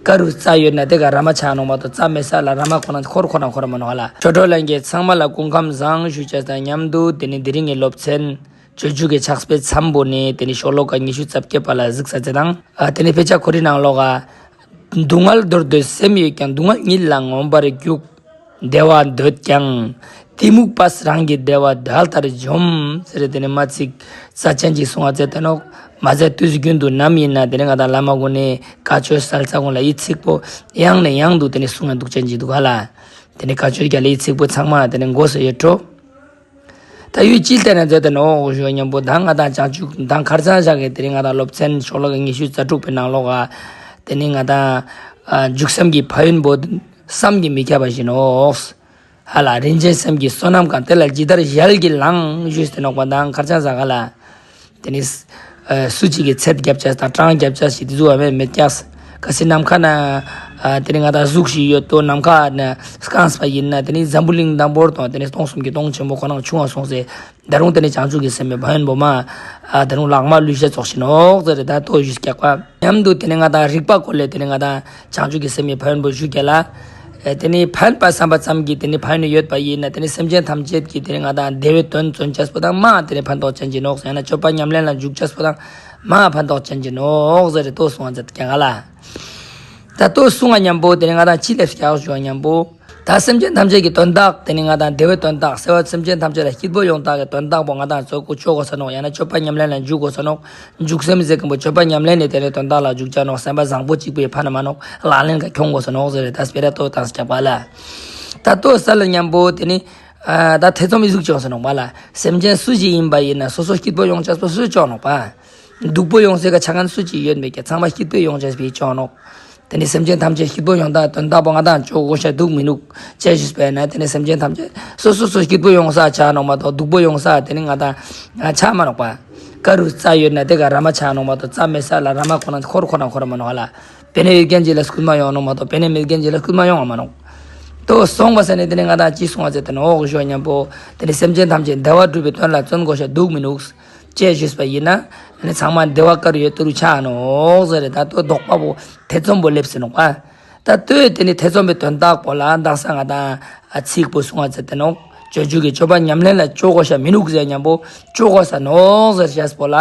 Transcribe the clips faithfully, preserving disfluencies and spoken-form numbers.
ཀ་རུ་རྩྭ་ཡོད་ན་དེ་ག་ར་མ་ཆགས་ནོག་མ་གཏོགས་རྩྭ་མེད་ས་ལ་ར་མ་ཁོ་ན་འཁོར་ཁོ་ན་འཁོར་མ་ནོག་ཧ་ལ། ཆོས་གྲོགས་ལྷན་རྒྱས་ཚང་མ་ལ་སྐུ་ཁམས་བཟང་ཞུ་བྱས་དང་མཉམ་དུ་དེ་ནི་དེ་རིང་གི་སློབ་ཚན་སྤྱོད་འཇུག་གི་ཕྱག་དཔེ་མཚམས་པོ་ནས་དེ་ནི་ཤོ་ལོ་ཀ་ཉི་ཤུ་རྩ་བརྒྱད་པ་ལ་གཟིགས་ས་ཚེ་དང་། ཨ་དེ་ནི་དཔེ་ཆ་ཁོ་རའི་ནང་ལོགས་ཀ་སྡུག་བསྔལ་འདོར་འདོད་སེམས་ཡོད་ཀྱང་། སྡུག་བསྔལ་ཉིད་ལ་མངོན་པར་རྒྱུག་བདེ་བ་འདོད་ཀྱང་། གཏི་མུག་པས་རང་གི་བདེ་བ་དལ་དུ་འཇོམས་ཟེར་དེ་ནི་མ་ཚིག་རྩ་ཅན་གྱི་གསུང་བ་མཛད་དེ་ནོག་མ་ཚད་དུས་རྒྱུན་དུ་ནམ་ཡིན་ན་དེ་ནི་ང་དང་བླ་མ་ཀུན་ནས་བཀའ་ཆོས་སལ་ས་ཀུན་ལ་ཡི་ཚིག་པོ་ཡང་ནས་ཡང་དུ་དེ་ནི་གསུང་ང་འདུག་ཅན་གྱི་འདུག་ག་ལ། དེ་ནི་བཀའ་ཆོས་རྒྱ་ལ་ཡི་ཚིག་པོ་ཚང་མ་དེ་ནི་མགོ་སེ་ཡོད་འགྲོ། ད་ཡུལ་ཅི་ལྟར་ན་མཛད་དེ་ནོག་ཞུ་མཉམ་པོ་ད་ང་དང་བྱང་ཆུབ་ད་ཁར་ཚང་བཞག་གི་དེ་རིང་ང་དང་སློབ་ཚན་ཤོ་ལོ་ཀ་ཉི་ཤུ་རྩ་དྲུག་པའི་ནང་ལོགས་ཀ་དེ་ནི་ང་དང་འཇུག་སེམས་ཀྱི་ཕན་ཡོན་པོ་བསམ་གྱིས་མི་ཁྱབ་པ་ཞིག་ནོག་ཧ་ལ། རིན་ཆེན་སེམས་ཀྱི་བསོད་ནམས་གང་། དེ་ལ་ཇི་ལྟར་ཞལ་གྱིས་བླངས་ཞུས་ཏེ་ནོག་པ་དང་ཁར་ཚང་བཞག་ག་ལ། དེ་ནི་སུ་གཅིག་གིས་ཚད་རྒྱབ་ཅས་དང་གྲངས་རྒྱབ་ཅས་ཞིག་དེ་ཚོ་བ་མེད་མེད་ཀྱག་གལ་སྲིད་ནམ་མཁའ་ན་ཨ་དེ་ནི་ང་དང་གཟུགས་ཤིག་ཡོད་དོ། ནམ་མཁའ་ན་སྐམས་པ་ཡིན་ན་དེ་ནི་འཛམ་བུ་གླིང་དང་པོར་དང་དེ་ནི་སྟོང་གསུམ་གྱི་སྟོང་ཆེན་པོ་ཁོ་ན་ཆུང་བ་སོང་ཟེར། ད་རུང་དེ་ནི་བྱང་ཆུབ་ཀྱི་སེམས་མི་ཕན་པོ་མ་ཨ་ད་རུང་ལག་མ་ལུས་ཤ་ཙོགས་ཤིག་ནོག་ཟེར་ད་ལྟོ་ཞུས་ཀྱག་པ། མཉམ་དུ་དེ་ནི་ང་དང་རིག་པ་སྐོར་ལས་དེ་ནི་ང་དང་བྱང་ཆུབ་ཀྱི་སེམས་མི་ཕན་པོ་ཞུ་ཀྱག་ལ། ཨེ་དེ་ནི་ཕན་པ་བསམ་པ་ཙམ་གྱིས་དེ་ནི་ཕན་ནི་ཡོད་པ་ཡིན་ན་དེ་ནི་སེམས་ཅན་ཐམས་ཅད་ཀྱི་དེ་ནི་ང་དང་བདེ་བའི་དོན་བརྩོན་ཅས་པོ་དང་མ་དེ་ནི་ཕན་ཐོགས་ཅན་གྱི་ནོག་ཟེར་ན་སྤྱོད་པ་ཉམས་ལེན་ལ་འཇུག་ཅས་པོ་དང་མ་ཕན་ཐོགས་ཅན་གྱི་ནོག་ཟེར་ལྟོ་གསུང་བ་མཛད་ཀྱག་ལ། ད་ལྟོ་གསུང་བ་མཉམ་པོ་དེ་ནི་ང་དང་ཅི་ལེབས་ཀྱག་ཞུ་བ་མཉམ་པོ། ད་སེམས་ཅན་ཐམས་ཅད་ཀྱི་དོན་དག་དེ་ནི་ང་དང་བདེ་བའི་དོན་དག་ཟེར་བ་སེམས་ཅན་ཐམས་ཅད་ལ་སྐྱིད་པོ་ཡོང་དག་གི་དོན་དག་པོ་ང་དང་ཚོ་ཀུ་ཆོ་གོ་ས་ནོག་ཡང་ན་སྤྱོད་པ་ཉམས་ལེན་ལ་འཇུག་གོ་ས་ནོག་འཇུག་སེམས་ཟེར་མཁན་པོ་སྤྱོད་པ་ཉམས་ལེན་ནི་དེ་ནི་དོན་དག་ལ་འཇུག་ཅ་ནོག་སེམས་པ་བཟང་པོ་གཅིག་པོའི་ཕ་ན་མ་ནོག་ལག་ལེན་ག་ཁྱོང་གོ་ས་ནོག་ཟེར་ད་སྤེ་ར་ལྟོ་དང་སྐྱག་པ་ལ། ད་ལྟོ་ས་ལ་མཉམ་པོ་དེ་ནི་ད་ཐེ་ཚོམ་མི་ཟུག་ཅོག་ས་ནོག་པ་ལ། སེམས་ཅན་སུ་ཞིག་ཡིན་པ་ཡིན་ན་སོ་སོ་སྐྱིད་པོ་ཡོང་ཅས་པོ་སུ་ཅོག་ནོག་པ། སྡུག་པོ་ཡོང་སའི་ཀ་ཆ་ཁན་སུ་ཅིག་ཡོད་མེད་ཀྱང་ཚང་མ་སྐྱིད་པོ་ཡོང་ཅས་པའི་ཅོག་ནོག་དེ་ནི་སེམས་ཅན་ཐམས་ཅད་སྐྱིད་པོ་ཡོང་དག་དོན་དག་པོ་ང་དང་ཅོ་གོ་ཤ་འདུག་མི་འདུག་ཅེས་ཞུས་པས་ན་དེ་ནི་སེམས་ཅན་ཐམས་ཅད་སོ་སོ་སོ་སྐྱིད་པོ་ཡོང་ས་ཆ་ནོག་མ་གཏོགས་སྡུག་པོ་ཡོང་ས་དེ་ནི་ང་དང་ཆ་མ་ནོག་པ། ཀ་རུ་རྩྭ་ཡོད་ན་དེ་ག་ར་མ་ཆགས་ནོག་མ་གཏོགས་རྩྭ་མེད་ས་ལ་ར་མ་ཁོ་ན་འཁོར་ཁོ་ན་འཁོར་མ་ནོག་ཧ་ལ། པེ་ནེ་ཡོད་མཁན་ཅིག་ལ་སྐུལ་མ་ཡོང་ནོག་མ་གཏོགས་པེ་ནེ་མེད་མཁན་ཅིག་ལ་སྐུལ་མ་ཡོང་བ་མ་ནོག་ཏོ་སོང་བ་ས་ནི་དེ་ནི་ང་དང་ཅི་སོང་བ་ཟེར་ཏེ་ནོག་ཞུ་བ་མཉམ་པོ་དེ་ནི་སེམས་ཅན་ཐམས་ཅད་བདེ་བ་སྒྲུབ་པའི་དོན་ལ་བརྩོན་དགོས་ཤ་འདུག་མི་འདུག་ཅེས་ཞུས་པ་ཡིན་ན། ཨ་ནི་ཚང་མ་བདེ་བ་ག་རུ་ཡོད་དུ་རུ་ཆགས་ནོག་ཟེར་ད་ལྟོ་དོགས་པ་པོ་ཐེ་ཚོམ་པོ་སླེབས་སེ་ནོག་པ། ད་ལྟོས་དེ་ནི་ཐེ་ཚོམ་པའི་དོན་དག་པོ་ལ་འདག་ས་ང་དང་ཨ་ཚིག་པོ་གསུང་བ་ཟེར་ཏེ་ནོག་སྤྱོད་འཇུག་གི་སྤྱོད་པ་ཉམས་ལེན་ལ་སྤྱོད་དགོས་ཤ་མི་ནུག་ཟེར་མཉམ་པོ་སྤྱོད་དགོས་ས་ནོག་ཟེར་བྱས་པོ་ལ།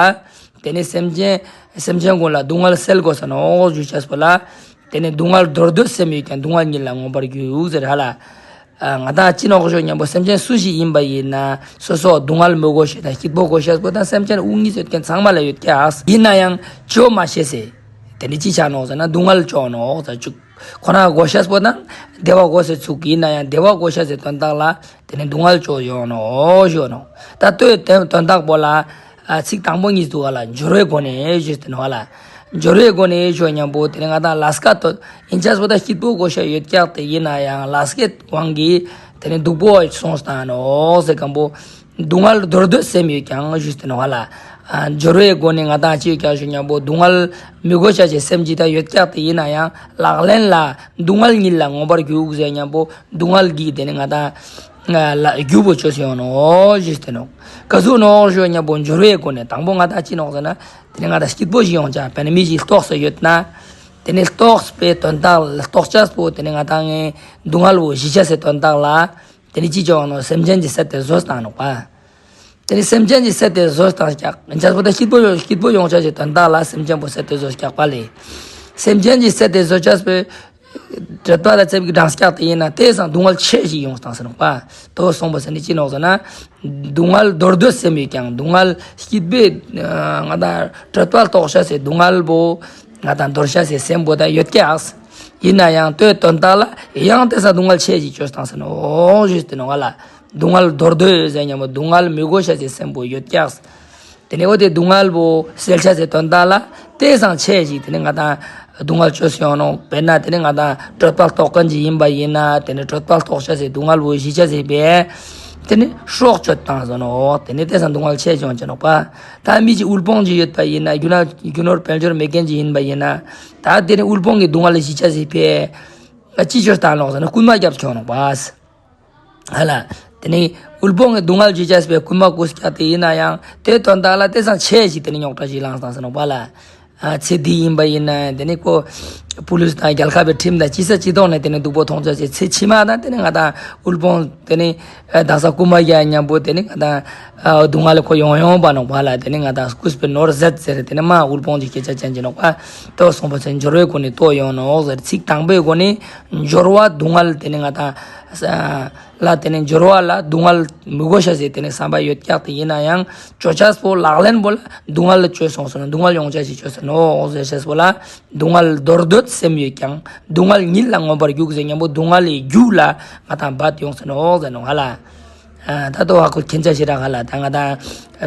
དེ་ནི་སེམས་ཅན་སེམས་ཅན་ཀུན་ལ་སྡུག་བསྔལ་སེལ་དགོས་ས་ནོག་ཞུ་བྱས་པོ་ལ། དེ་ནི་སྡུག་བསྔལ་འདོར་འདོད་སེམས་ཡོད་ཀྱང་སྡུག་བསྔལ་ཉིད་ལ་མངོན་པར་རྒྱུག་ཟེར་ཧ་ལ། ཨ་ང་དང་ཅི་ནོག་ཞུ་མཉམ་པོ་སེམས་ཅན་སུ་ཞིག་ཡིན་པ་ཡིན་ན་སོ་སོ་སྡུག་བསྔལ་མི་དགོས་ཤེས་དང་སྐྱིད་པོ་དགོས་ཤེས་པོ་དང་སེམས་ཅན་དབུགས་གཉིས་ཡོད་མཁན་ཚང་མ་ལ་ཡོད་ཀྱག་ཡིན་ན་ཡང་ཅོ་མ་ཤེས་སེ། དེ་ནི་ཅི་ཆགས་ནོག་ཟེར་ན་སྡུག་བསྔལ་ཅོ་ནོག་ཟེར་བཅུག་ཁོ་ན་དགོས་ཤེས་པོ་དང་བདེ་བ་དགོས་སེ་ཚུགས་ཡིན་ན་ཡང་བདེ་བ་དགོས་ཤེས་སེ་དོན་དག་ལ་དེ་ནི་སྡུག་བསྔལ་ཅོ་ཡོང་ནོག་ཞུ་ནོག་ད་ལྟོས་དོན་དོན་དག་པོ་ལ་ཨ་ཚིག་དང་པོ་གཉིས་འདུག་ག་ལ་སྦྱོར་བའི་སྒོ་ནས་ཞུས་ཏེ་ནོག་ལ། སྦྱོར་བའི་སྒོ་ནས་ཞུ་མཉམ་པོ་དེ་ནི་ང་དང་ལས་ཀ་དོ་ཡིན་ཆགས་པོ་ད་སྐྱིད་པོ་དགོས་ཤ་ཡོད་ཀྱག་དེ་ཡིན་ན་ཡང་ལས་ཀའི་དབང་གིས་དེ་ནི་སྡུག་པོ་སོང་སྟངས་ནོག་ཟེར་མཁན་པོ། སྡུག་བསྔལ་འདོར་འདོད་སེམས་ཡོད་ཀྱང་ཞུས་ཏེ་ནོག་ལ། ཨ་སྦྱོར་བའི་སྒོ་ནས་ང་དང་ཅི་ཡོད་ཀྱག་ཞུ་མཉམ་པོ་སྡུག་བསྔལ་མི་དགོས་ཤ་ཅེས་སེམས་ཀྱི་ད་ཡོད་ཀྱག་དེ་ཡིན་ན་ཡང་ལག་ལེན་ལ་སྡུག་བསྔལ་ཉིད་ལ་མངོན་པར་རྒྱུག་ཟེར་མཉམ་པོ་སྡུག་བསྔལ་གྱིས་དེ་ནི་ང་དང་ལ་རྒྱུ་བོ་ཅོས་ཡོང་ནོག་ཞུས་ཏེ་ནོག་ག་ཟུག་ནོག་ཞུ་མཉམ་པོ་སྦྱོར་བའི་སྒོ་ནས་དང་པོ་ང་དང་ཅི་ནོག་ཟེར་ན། དེ་ནི་ང་དང་སྐྱིད་པོ་ཞིག་ཡོང་ཅ་དཔེར་ན་མི་ཞིག་ལྟོགས་སེ་ཡོད་ན། དེ་ནི་ལྟོགས་པའི་དོན་དག་ལ་ལྟོགས་ཅས་པོ་དེ་ནི་ང་དང་ངའི་སྡུག་བསྔལ་བོ་ཞི་ཅས་སེ་དོན་དག་ལ། དེ་ནི་ཅི་ཅོ་ནོག་སེམས་ཅན་གྱི་སེལ་ཏེ་བཟོ་སྟངས་ནོག་པ། དེ་ནི་སེམས་ཅན་གྱི་སེལ་ཏེ་བཟོ་སྟངས་ཀྱག་ཅས་པོ་ད་སྐྱིད་པོ་ཡོང་སྐྱིད་པོ་ཡོང་ཅ་ཅེས་དོན་དག་ལ་སེམས་ཅན་པོ་སེལ་ཏེ་བཟོ་ཀྱག་པ་ལས། སེམས་ཅན་གྱི་སེལ་ཏེ་བཟོ་ཅས་པོ། དྲོད་པ་ལ་ཚེབ་ཀྱི་སྦྲང་སྐྱག་དེ་ཡིན་ན་དེ་སང་སྡུག་བསྔལ་ཆེ་ཞིག་ཡོང་སྟངས་ཟེར་ནོག་པ། དོ་སོང་པ་ཟེར་ནི་ཅི་ནོག་ཟེར་ན། སྡུག་བསྔལ་འདོར་འདོད་སེམས་ཡོད་ཀྱང་སྡུག་བསྔལ་སྐྱིད་པའི་ང་དང་དྲོད་པ་ལྟོགས་ཤ་སེ་སྡུག་བསྔལ་པོ་ང་དང་འདོར་ཤ་སེ་སེམས་པོ་ད་ཡོད་ཀྱག་ཡིན་ན་ཡང་དོའི་དོན་དག་ལ་ཡང་དེ་སང་སྡུག་བསྔལ་ཆེ་ཞིག་བཅོས་སྟངས་ཟེར་ནོག་ཞུས་ཏེ་ནོག་ལ། སྡུག་བསྔལ་འདོར་འདོད་ཟེར་མཉམ་པོ་སྡུག་བསྔལ་མི་དགོས་ཤ་སེ་སེམས་པོ་ཡོད་ཀྱག་དེ་ནས་འོ་དེ་སྡུག་བསྔལ་བོ་སེལ་ཆ་ཟེར་དོན་དག་ལ་དེ་སང་ཆེ་ཞིག་དེ་ནས་ང་དང་སྡུག་བསྔལ་བཅོས་སུ་ཡོང་ནོག་དཔེར་ན་དེ་ནས་ང་དང་དྲོད་པ་ལྟོགས་མཁན་ཅིག་ཡིན་པ་ཡིན་ན་དེ་ནས་དྲོད་པ་ལྟོགས་ཆ་ཟེར་སྡུག་བསྔལ་བོ་ཞི་ཆ་ཟེར་བས། དེ་ནས་སྲོག་གཅོད་བཏང་ཟེར་ནོག་དེ་ནས་དེ་སང་སྡུག་བསྔལ་ཆེ་ཡོང་ཆ་ནོག་པ། ད་མི་ཅིག་དབུལ་ཕོངས་ཅིག་ཡོད་པ་ཡིན་ན་རྒྱུ་ན་རྒྱུ་ནོར་དཔལ་འབྱོར་མེད་མཁན་ཅིག་ཡིན་པ་ཡིན་ན་ད་དེ་ནས་དབུལ་ཕོངས་ཀྱི་སྡུག་བསྔལ་ཞི་ཆ་ཟེར་བས། ཅི་བཅོས་བཏང་ནོག་ཟེར་ན་རྐུན་མ་རྒྱབ་ཆོག་ནོག་པ། ཧ་ལ། དེ་ནི་དབུལ་ཕོངས་ཀྱི་སྡུག་བསྔལ་ཅི་བྱས་པའི་རྐུན་མ་རྐུས་ཀྱང་དེ་ཡིན་ན་ཡང་དེ་དོན་དག་ལ་དེ་སང་ཆེ་ཞིག་དེ་ནི་རྙོག་དྲ་ཞིག་ལངས་སྟངས་ཟེར་ནོག་པ་ལ། ཚེ་འདི་ཡིན་པ་ཡིན་ན་དེ་ནི་ཁོ་པུ་ལིས་དང་རྒྱལ་ཁབ་པའི་ཁྲིམས་དང་ཅི་ས་ཅི་ཐོག་ནས་དེ་ནི་སྡུག་པོ་མཐོང་ཆོག་ཅེས། ཚེ་ཕྱི་མ་དང་དེ་ནི་ང་དང་དབུལ་ཕོངས་དེ་ནི་ཨ་དག་ས་རྐུན་མ་རྒྱག་མཉམ་པོ་དེ་ནི་ང་དང་ཨ་སྡུག་བསྔལ་ཁོ་ཡོང་ཡོང་པ་ནོག་པ་ལ། དེ་ནི་ང་དང་སྐུས་པའི་ནོར་ཟད་ཟེར་དེ་ནི་མ་དབུལ་ཕོངས་ཀྱི་སྐད་ཆ་ཅན་གྱི་ནོག་པ། ལྟོས་སོང་པ་ཚེ་འབྱོར་བའི་སྒོ་ནས་ལྟོས་ཡོང་ནོག་ཟེར། ཚིག་དང་པོའི་སྒོ་ནས་འབྱོར་བ་སྡུག་བསྔལ་དེ་ནི་ང་དང་ཨ་ལ་དེ་ནི་འབྱོར་བ་ལ་སྡུག་བསྔལ་མི་དགོས་ཤ་ཟེར་དེ་ནི་བསམ་པ་ཡོད་ཀྱག་དེ་ཡིན་ན་ཡང་བཅོ་ཆས་པོ་ལག་ལེན་པོ་ལ་སྡུག་བསྔལ་ལ་བཅོས་སོང་ཟེར་ནོག། སྡུག་བསྔལ་ཡོང་ཆ་ཞིག་བཅོས་ཟེར་ནོག་ཟེར་ཆས་པོ་ལ། སྡུག་བསྔལ་འདོར་འདོད་སེམས་ཡོད་ཀྱང་། སྡུག་བསྔལ་ཉིད་ལ་མངོན་པར་རྒྱུག་ཟེར་མཉམ་པོ་སྡུག་བསྔལ་ལས་རྒྱུ་ལ་ང་དང་འབད་ཡོང་ཟེར་ནོག་ཟེར་ནོག་ཧ་ལ། ཨ་ད་ལྟོ་ཧ་གོ་མཁན་ཆ་ཞིག་རང་ཧ་ལ། ད་ང་དང་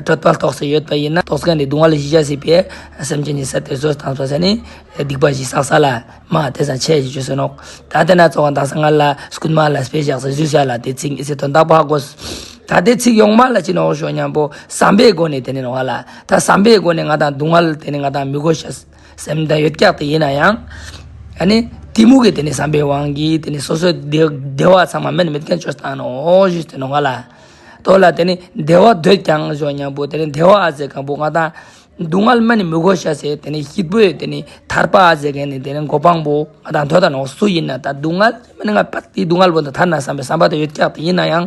གྲོད་པ་ལྟོགས་སེ་ཡོད་པ་ཡིན་ན་ལྟོགས་མཁན་ནི་སྡུག་བསྔལ་ཞི་བྱ་སྲིད་པས་སེམས་ཅན་གྱི་ས་དེ་ཟོས་དང་ཟོས་ཟེར་ནི་སྡིག་པ་ཞིག་བསགས་ས་ལ་མ་དེ་ས་ཆས་ཞིག་བཅོས་ཟེར་ནོག། ད་དེ་ན་ཚོགས་དག་ས་ང་ལ་རྐུན་མ་ལ་སྤེ་བཞག་ས་ཟུས་ས་ལ་དེ་ཚིག་ཨི་སི་དོན་དག་པོ་ཧ་གོ། ད་དེ་ཚིག་ཡོང་མ་ལ་ཅི་ནོག་ཞོ་མཉམ་པོ་བསམ་པའི་སྒོ་ནས་དེ་ནི་ནོག་ཧ་ལ། ད་བསམ་པའི་སྒོ་ནས་ང་དང་སྡུག་བསྔལ་དེ་ནི་ང་དང་མི་དགོས་ཤ་སེམས་དང་ཡོད་ཀྱག་དེ་ཡིན་ན་ཡང་། ཨ་ནི་གཏི་མུག་གི་དེ་ནི་བསམ་པའི་དབང་གིས་དེ་ནི་སོ་སོའི་བདེ་བདེ་བ་ཚང་མ་མེད་མེད་མཁན་བཅོས་བཏང་ནོག་ཞུས་ཏེ་ནོག་ང་ལ། ལྟོས་ལ་དེ་ནི་བདེ་བ་འདོད་ཀྱང་ཞོ་མཉམ་པོ་དེ་ནི་བདེ་བ་ཨ་ཟེར་གང་པོ་ང་དང་སྡུག་བསྔལ་མ་ནི་མི་དགོས་ཤ་ཟེར་དེ་ནི་སྐྱིད་པོའི་དེ་ནི་ཐར་པ་ཨ་ཟེར་མཁན་ནི་དེ་ནི་གོ་འཕང་པོ་ང་དང་འདོད་ད་ནོག། སུ་ཡིན་ན་ད་སྡུག་བསྔལ་མ་ནི་ང་པ་དེ་སྡུག་བསྔལ་པོ་དང་ཐར་ན་བསམ་པའི་བསམ་པ་དང་ཡོད་ཀྱག་དེ་ཡིན་ན་ཡང་།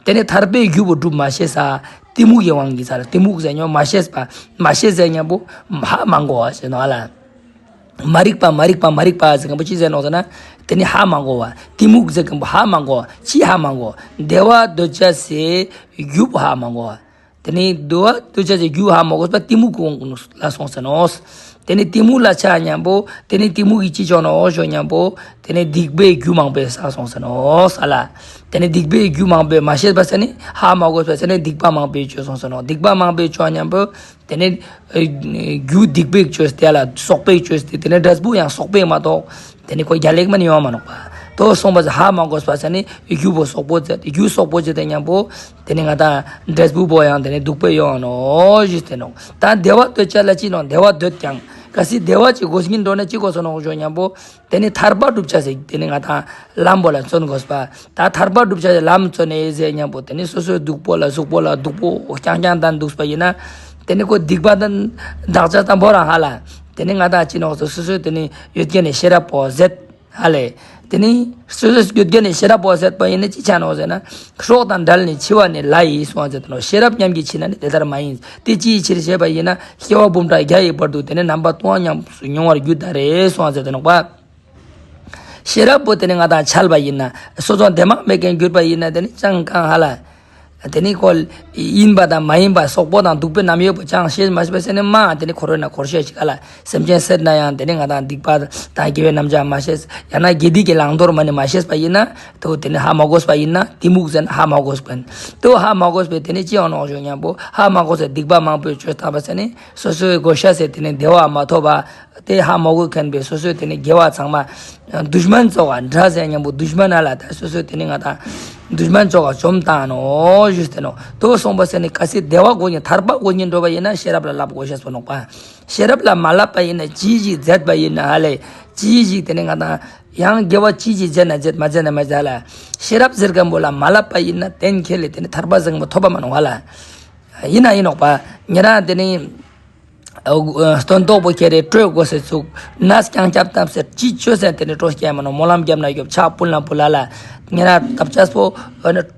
དེ་ནི་ཐར་པའི་རྒྱུ་བོ་སྒྲུབ་མ་ཤེས་ས། གཏི་མུག་གི་དབང་གིས་ས་ལ་གཏི་མུག་ཟེར་མཉམ་མ་ཤེས་པ། མ་ཤེས་ཟེར་མཉམ་པོ་ཧ་མ་གོ་བ་ཟེར་ནོག་ཨ་ལ། མ་རིག་པ་མ་རིག་པ་མ་རིག་པ་ཟེར་མཁན་པོ་ཅི་ཟེར་ནོག་ཟེར་ན། དེ་ནི་ཧ་མ་གོ་བ། གཏི་མུག་ཟེར་མཁན་པོ་ཧ་མ་གོ་བ་ཅི་ཧ་མ་གོ། བདེ་བ་འདོད་བྱ་སའི་རྒྱུ་བོ་ཧ་མ་གོ་བ། དེ་ནི་བདེ་བ་འདོད་བྱ་སའི་རྒྱུ་ཧ་མ་གོ་བ་གཏི་མུག་གི་དབང་ལ་སོང་ཟེར་ནོག། དེ་ནི་གཏི་མུག་ལ་ཆ་མཉམ་པོ་དེ་ནི་གཏི་མུག་གིས་ཅི་བཅོས་ནོག་ཞོ་མཉམ་པོ། དེ་ནི་སྡིག་པའི་རྒྱུ་མང་པོ་བསགས་སོང་ཟེར་ནོག་ས་ལ། དེ་ནི་སྡིག་པའི་རྒྱུ་མང་པོ་མ་ཤེས་པ་ཟེར་ནི་ཧ་མ་གོ་བ་ཟེར་ནི་སྡིག་པ་མང་པོ་བཅོས་སོང་ཟེར་ནོག། སྡིག་པ་མང་པོ་བཅོས་མཉམ་པོ། དེ་ནི་ཨ་རྒྱུ་སྡིག་པའི་བཅོས་ཏེ་ལ་སོག་པའི་བཅོས་ཏེ་དེ་ནི་འབྲས་བུ་ཡང་སོག་པའི་མ་གཏོགས་དེ་ནི་ཁོ་རྒྱལ་ལེགས་མ་ནི་ཡོང་མ་ནོག་པ། ལྟོས་སོང་པ་ཟེར་ཧ་མ་གོ་བ་ཟེར་ནི་རྒྱུ་བོ་སོག་པོ་ཟེར་ཏེ་རྒྱུ་སོག་པོ་ཟེར་ཏེ་མཉམ་པོ། དེ་ནི་ང་དང་འབྲས་བུ་པོ་ཡང་དེ་ནི་སྡུག་པོ་ཡོང་ནོག་ཞུས་ཏེ་ནོག། ད་བདེ་བ་འདོད་བྱ་ལ་ཅི་ནོག་བདེ་བ་འདོད་ཀྱང་གལ་སྲིད་བདེ་བ་ཅིག་དགོས་ཀྱིན་འགྲོ་ན་ཅི་དགོས་སོ་ནོག་ཞོ་མཉམ་པོ། དེ་ནི་ཐར་པ་སྒྲུབ་བྱ་ཟེར་དེ་ནི་ང་དང་ལམ་པོ་ལ་བརྩོན་དགོས་པ། ད་ཐར་པ་སྒྲུབ་བྱ་ཟེར་ལམ་བརྩོན་ནས་ཟེར་མཉམ་པོ་དེ་ནི་སོ་སོའི་སྡུག་པོ་ལ་གཟུགས་པོ་ལ་སྡུག་པོ་རྐྱང་རྐྱང་དང་འདུག་པ་ཡིན་ན། དེ་ནི་ཁོ་སྡིག་པ་དང་བདག་ཅག་དང་པོ་རང་ཧ་ལ། དེ་ནི་ང་དང་ཅི་ནོག་སོ་སོ་སོའི་དེ་ནི་ཡོད་རྒྱུ་ནི་ཤེས་རབ་པོ་ཟད། ཧ་ལས། དེ་ནི་སོ་སོ་སོ་སྐྱོད་རྒྱུ་ནི་ཤེས་རབ་པོ་ཟད་པ་ཡིན་ན་ཅི་ཆ་ནོག་ཟེར་ན། སྲོག་དང་བྲལ་ནས་འཆི་བ་ནི་ལ་ཡིས་གསུངས་ཟེར་ཏེ་ནོག། ཤེས་རབ་ཉམས་ཀྱིས་འཆི་ན་ནི་དེ་ལྟར་མ་ཡིན། དེ་ཅིའི་ཕྱིར་ཞེས་པ་ཡིན་ན་སྐྱེ་བ་འབུམ་ཕྲག་བརྒྱ་ཡི་བར་དུ་དེ་ནི་རྣམ་པ་ལྟུང་བ་ཉམས་སུ་མྱོང་བར་འགྱུར་ད་རེད་གསུངས་ཟེར་ཏེ་ནོག་པ། ཤེས་རབ་པོ་དེ་ནི་ང་དང་འཆལ་བ་ཡིན་ན་སོ་སོ་འདེམས་མ་མེད་མཁན་གྱུར་པ་ཡིན་ན་དེ་ནི་ཅང་གང་ཧ་ལ། དེ་ནི་ཁོ་ཡིན་པ་དང་མ་ཡིན་པ་སོག་པོ་དང་སྡུག་པའི་རྣམ་དབྱེ་པོ་ཅང་ཤེས་མ་ཤེས་པ་ཟེར་ནི་མ་དེ་ནི་འཁོར་བའི་ནང་འཁོར་ཤེས་ཤིག་ག་ལ་སེམས་ཅན་བསད་ན་ཡང་དེ་ནི་ང་དང་སྡིག་པ་དང་དགེ་བའི་རྣམ་གཞག་མ་ཤེས་ཡང་ན་དགེ་སྡིག་གི་བླང་དོར་མ་ནི་མ་ཤེས་པ་ཡིན་ན་དེ་དེ་ནི་ཧ་མ་གོ་བ་ཡིན་ན་གཏི་མུག་ཟེར་ན་ཧ་མ་གོ་བ་ཡིན་དེ་ཧ་མ་གོ་བས་དེ་ནི་ཅི་ཡང་ནོག་ཞུ་མཉམ་པོ་ཧ་མ་གོ་ཟེར་སྡིག་པ་མང་པོས་བཅོས་ཐབས་ཟེར་ནི་སོ་སོའི་དགོས་ཤ་ཟེར་དེ་ནི་བདེ་བ་མ་ཐོབ་པ། དེ་ཧ་མ་གོ་མཁན་པའི་སོ་སོའི་དེ་ནི་དགེ་བ་ཚང་མ་དུཤ་མན་ཚོགས་དགྲ་ཟེར་མཉམ་པོ་དུཤ་མན་ལ་ད་སོ་སོའི་དེ་ནི་ང་དང་དུཤ་མན་ཚོགས་བཅོམ་བཏང་ནོག་ཞུས་ཏེ་ནོག། དེ་སོང་པ་ཟེར་ནི་གལ་སྲིད་བདེ་བ་དགོས་ཀྱིན་ཐར་པ་དགོས་ཀྱིན་འགྲོ་བ་ཡིན་ན་ཤེས་རབ་ལ་བསླབ་དགོས་ཤེས་པོ་ནོག་པ། ཤེས་རབ་ལ་མ་བསླབ་པ་ཡིན་ན་ཅི་ཞིག་མཛད་པ་ཡིན་ན་ཧ་ལས་ཅི་ཞིག་དེ་ནི་ང་དང་ཡང་དགེ་བ་ཅི་ཞིག་མཛད་ན་མཛད་མ་མཛད་ན་མ་མཛད་ལ། ཤེས་རབ་ཟེར་མཁན་པོ་ལ་མ་བསླབ་པ་ཡིན་ན་གཏན་འཁེལ་ལས་དེ་ནི་ཐར་པ་ཟེར་མཁན་པོ་ཐོབ་པ་མ་ནོག་ཧ་ལ། ཡིན་ན་ཡིན་ནོག་པ། ཉེ་རང་དེ་ནི། སྟོན་ཐོག་པོ་ཁྱེར་རེ་སྤྲོད་དགོས་སེ་ཚུགས། ནས་རྐྱང་རྐྱབ་བཏབ་སེ་ཅི་བཅོས་སེ་དེ་ནི་སྤྲོ་སྐྱེ་མ་ནོག། སྨོན་ལམ་རྒྱབ་ན་རྒྱོབ་ཕྱག་ཕུལ་ན་ཕུལ་ལ་ལ། ཉེ་རང་ཐབ་ཆས་པོ་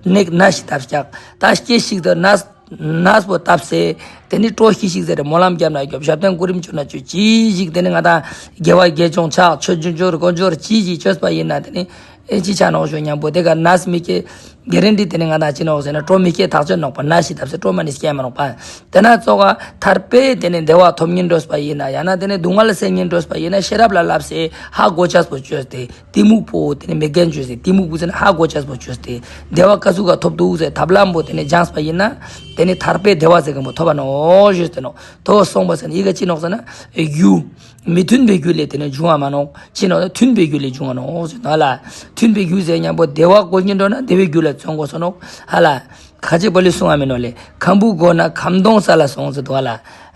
ནི་ནས་ཤིག་བཏབ་ཀྱག། ད་སྐྱེ་ཞིག་ཏུ་ནས་ནས་པོ་བཏབ་སེ་དེ་ནི་སྤྲོ་ཤི་ཞིག་ཟེར་རེ་སྨོན་ལམ་རྒྱབ་ན་རྒྱོབ་ཞབས་བརྟན་སྐུ་རིམ་བྱོན་ན་བྱོས་ཅི་ཞིག་དེ་ནི་ང་དང་དགེ་བ་དགེ་སྦྱོང་ཕྱག་མཆོད་སྦྱོར་དཀོན་མཆོག་ཅི་ཞིག་བཅོས་པ་ཡིན་ན་དེ་ནི། ཨེ་ཅི་ཆ་ནོག་ཞུ་མཉམ་པོ་དེ་ག་ནས་མི་སྐྱེ། གེ་རན་ཊི་དེ་ནི་ང་དང་ཅི་ནོག་ཟེར་ན་སྤྲོ་མི་སྐྱེ་ཐག་ཆོད་ནོག་པ། ནས་ཤིག་བཏབ་སེ་སྤྲོ་མ་ནི་སྐྱེ་མ་ནོག་པ། དེ་ན་ཙོགས་ཐར་པའི་དེ་ནི་བདེ་བ་ཐོབ་ཉིན་འགྲོས་པ་ཡིན་ན་ཡང་ན་དེ་ནི་སྡུག་བསྔལ་སེལ་ཉིན་འགྲོས་པ་ཡིན་ན་ཤེས་རབ་ལ་བསླབ་སེ་ཧ་གོ་ཆས་པོ་བཅོས་ཏེ་གཏི་མུག་པོ་དེ་ནི་མེད་མཁན་བཅོས་ཏེ་གཏི་མུག་པོ་ཟེར་ན་ཧ་གོ་ཆས་པོ་བཅོས་ཏེ་བདེ་བ་ཀ་ཟུག་ག་ཐོབ་འདུག་ཟེར་ཐབས་ལམ་པོ་དེ་ནི་སྦྱངས་པ་ཡིན་ན་དེ་ནི་ཐར་པའི་བདེ་བ་ཟེར་མཁན་པོ་ཐོབ་པ་ནོག་ཞུས་ཏེ་ནོག། དོ་སོང་པ་ཟེར་ན་ཡི་ག་ཅི་ནོག་ཟེར་ན་རྒྱུ། མི་མཐུན་པའི་རྒྱུ་ལས་དེ་ནི་འབྱུང་བ་མ་ནོག། ཅི་ནོག་ཟེར་ན་མཐུན་པའི་རྒྱུ་ལས་འབྱུང་བ་ནོག་ཟེར་ནོག་ལ། མཐུན་པའི་རྒྱུ་ཟེར་མཉམ་པོ་བདེ་བ་དགོས་ཉིན་འགྲོ་ན་བདེ་བའི་རྒྱུ་ལ་བརྩོན་དགོས་སོ་ནོག་ཧ་ལ། ཁ་ཅིག་པ་ལི་གསུང་བ་མིན་ནོག་ལེ། ཁམ་བུ་དགོས་ན་ཁམ་སྡོང་ས་ལ་སོང་ཟེར་དོ་ཧ་ལ།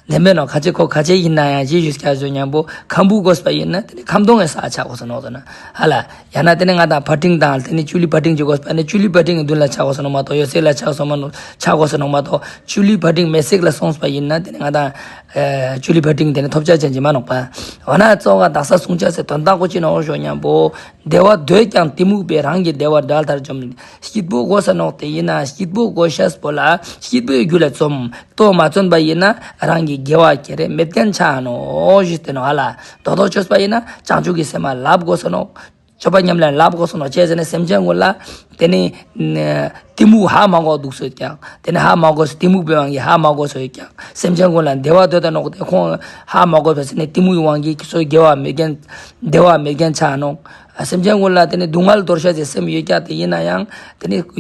ལེན་པའི་ནང་ཁ་ཆེ་ཁོ་ཁ་ཆེ་ཡིན་ན་ཡང་ཅི་ཞུས་ཀྱང་བཟོ་མཉམ་པོ་ཁམ་བུ་དགོས་པ་ཡིན་ན་དེ་ནི་ཁམ་སྡོང་གི་ས་ཆ་དགོས་སོ་ནོག་ཟེར་ན་ཧ་ལ། ཡང་ན་དེ་ནི་ང་དང་ཕ་ཏིང་དང་དེ་ནི་ཅུ་ལི་ཕ་ཏིང་ཅིག་དགོས་པ་ནི་ཅུ་ལི་ཕ་ཏིང་གི་མདུན་ལ་ཆགས་དགོས་སོ་ནོག་མ་གཏོགས་ཡོད་ཚད་ལ་ཆགས་སོ་མ་ནོག་ཆགས་དགོས་སོ་ནོག་མ་གཏོགས་ཅུ་ལི་ཕ་ཏིང་མེ་སྲེག་ལ་སོང་པ་ཡིན་ན་དེ་ནི་ང་དང་ཨེ་ཅུ་ལི་ཕ་ཏིང་དེ་ནི་ཐོབ་ཆ་ཅན་གྱི་མ་ནོག་པ། འོ་ན་གཙོ་བོ་དག་ས་སྲུང་བྱ་ཟེར་དོན་དག་གོ་ཅི་ནོག་ཞོ་མཉམ་པོ། བདེ་བ་འདོད་ཀྱང་གཏི་མུག་པས། རང་གི་བདེ་བ་དགྲ་ལྟར་འཇོམས། སྐྱིད་པོ་དགོས་ས་ནོག་དེ་ཡིན་ན་སྐྱིད་པོ་དགོས་ཤས་པོ་ལ་སྐྱིད་པོའི་རྒྱུ་ལ་འཛོམས་ལྟོ་མ་བརྩོན་པ་ཡིན་ན་རང་གི་དགེ་བ་ཁྱེར་རེ་མེད་མཁན་ཆགས་ནོག་ཞུས་ཏེ་ནོག་ཧ་ལ། དོ་དོ་ཆོས་པ་ཡིན་ན་བྱང་ཆུབ་ཀྱི་སེམས་མ་ལབ་དགོས་ས་ནོག་སྤྱོད་པ་ཉམས་ལེན་ལབ་དགོས་ས་ནོག་ཅེས་ཟེར་ནས་སེམས་ཅན་ཀུན་ལ་དེ་ནི་གཏི་མུག་ཧ་མ་གོ་འདུག་སོད་ཀྱང་དེ་ནི་ཧ་མ་གོ་གཏི་མུག་པའི་དབང་གིས་ཧ་མ་གོ་སོད་ཀྱང་སེམས་ཅན་ཀུན་ལ་བདེ་བ་འདོད་ད་ནོག་དེ་ཁོང་ཧ་མ་གོ་བས་ཟེར་ནས་གཏི་མུག་གི་དབང་གིས་ཁྱེད་ཚོ་དགེ་བ་མེད་མཁན་བདེ་བ་མེད་མཁན་ཆགས་ནོག་སེམས་ཅན་ཀུན་ལ་དེ་ནི་སྡུག་བསྔལ་འདོར་ཤ་ཟེར་སེམས་ཡོད་ཀྱང་དེ་ཡིན་ན་ཡང་དེ་ནི།